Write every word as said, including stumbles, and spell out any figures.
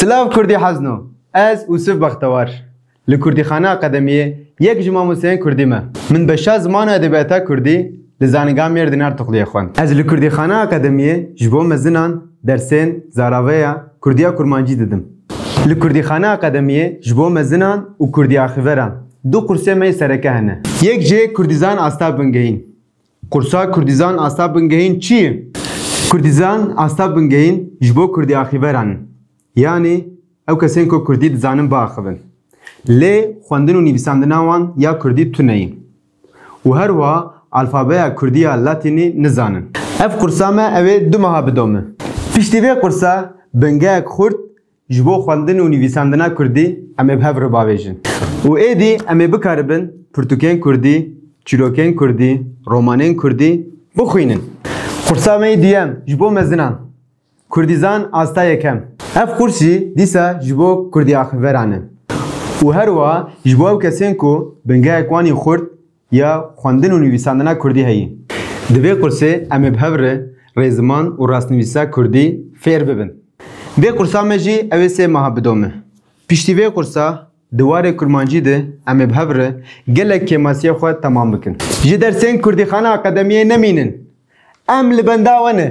Silav Kurdî hezno. Ez Ûsif Bextewar. Li Kurdîxana Akademiyê yek ji mamosteyên Kurdî me. Min beşa ziman û edebiyata Kurdî li Zanîngeha Mêrdîn Artukluyê xwend. Ez li Kurdîxana Akademiyê ji bo mezinan dersên zaraveya Kurdiya Kurmancî didim. Li Kurdîxana Akademiyê ji bo mezinan û Kurdî axîveran du qursê me yê sereke hene. Yek jê Kurdîzan asta bingehîn. Qursa Kurdîzan asta bingehîn çi ye? Kurdîzan asta bingehîn ji bo Kurdî axîveran in. Yanî ew kesên ku Kurdî dizanin biaxivin. Lê xwendin û nivîsandina wan ya Kurdî tune ye. Û her wiha alfabeya Kurdî ya Latînî nizanin. Ev qursa me ew ê du meha bidome. Piştî vê qursa bingehek xurt ji bo xwendin û nivîsandina Kurdî em ê bi hev re bavêjin. Û êdî em ê bikaribin pirtûkên Kurdî, çîrokên Kurdî, romanên Kurdî bixwînin. Qursa me yê duyem ji bo mezinan. Kurdîzan asta yekem. Ev qurs jî dîsa ji bo Kurdî axîveran e. Û her wiha ji bo ew kesên ku bingehek wan yê xurt ya xwendin û nivîsandina Kurdî heye. Di vê qursê em ê bi hev re rêziman û rastnivîsa Kurdî fêr bibin. Vê qursa me jî ew ê sê meha bidome. Piştî vê qursa di warê Kurmancî de em ê bi hev re gelek kêmasiyê xwe temam bikin. Ji dersên Kurdîxana Akademiyê nemînin. Em li benda we ne.